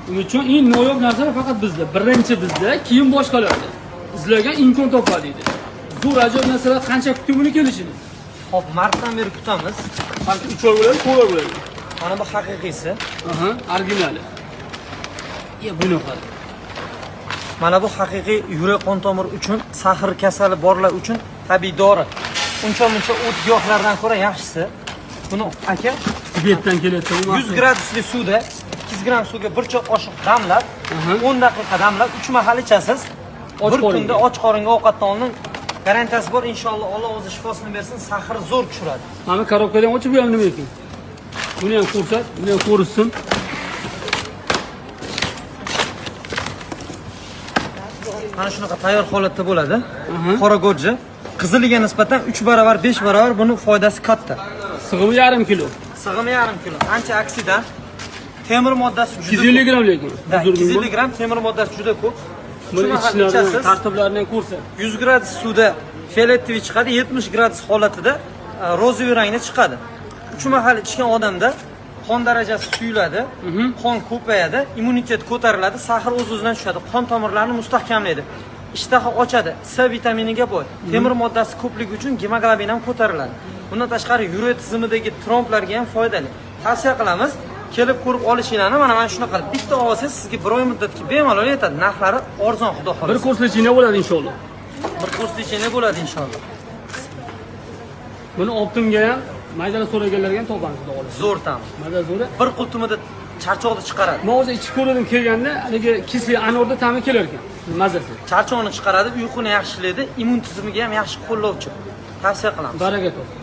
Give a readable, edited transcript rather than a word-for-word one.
Uning uchun eng noyob narsalar faqat bizda. Birinchi bizda, keyin boshqalarda. Izlagan imkon topadi deydi. Zo'r ajoyib narsalar qancha kutib buni kelishini. Xo'p, martdan beri kutamiz. Qancha 3 oy bo'ladi, 4 oy bo'ladi. Mana bu haqiqiysi. Aha, originali. Ya buni qara. Mana bu haqiqiy yurak qon tomir uchun, sahr kasali borlar uchun tabiiy dori. Uncha-muncha o't giyohlardan ko'ra yaxshisi. Buni aka Tibetdan kelyapti bu. 100 gradusli suvda 200 gram suvga bir choy qoshiq damlab, 10 daqiqa damlab 3 mahal ichasiz. Och Bir qoringa. kunda och qoringa ovqatdan oldin garantiyasi bor, inshaalloh Alloh o'zi shifosini bersin, sahr zo'r tushiradi. Mana korobkadan ochib bu ham nima ekan? Buni ham ko'rsat, buni ham ko'rishsin. Mana shunaqa tayyor holatda bo'ladi. Qora go'ji qiziliga nisbatan 3 barobar, 5 barobar buni foydasi katta. Sig'imi yarim kilo. Sig'imi yarim kilo. Antioksidant, temir moddasi juda 250 ko'p. gram lekin. Da, 250 gram temir moddasi juda ko'p. Buni Shu mahal ichishlarini, ichasiz. tartiblarini ham ko'rsat. 100 gradus suvda fioletoviy chiqadi, 70 gradus holatida rozoviy rangda chiqadi. 3 mahal ichgan odamda qon darajasi suyuladi, qon ko'payadi, immunitet ko'tariladi, sahr o'z-o'zidan tushadi, qon tomirlarini mustahkamlaydi. Ishtaha ochadi, C vitaminiga boy. Temir moddasi ko'pligi uchun gemoglobin ham ko'tariladi. Bundan tashqari yurak tizimidagi tromblarga ham foydali. Tavsiya qilamiz, kelib ko'rib olishinglarni. Mana shunaqa bitta olsangiz sizga bir oy muddatga bemalol yetadi. Narxlari arzon, xudo Bir xohlasa. kurs lecheniya bo'ladi inshaalloh. Bir kurs lecheniya bo'ladi inshaalloh. Buni optimga ham maydala so'raganlarga ham topamiz xudo xohlasa. Zo'r ta'm. Maza zo'ri. Bir qultumida charchoqni chiqaradi. Men o'zi ichib ko'rdim kelganda, haligi kisli anorda ta'mi kelar ekan. Mazasi. Charchoqni chiqaradi, uyquni yaxshilaydi, immun tizimiga ham yaxshi qo'llovchi. Tavsiya qilamiz. Baraka topsin.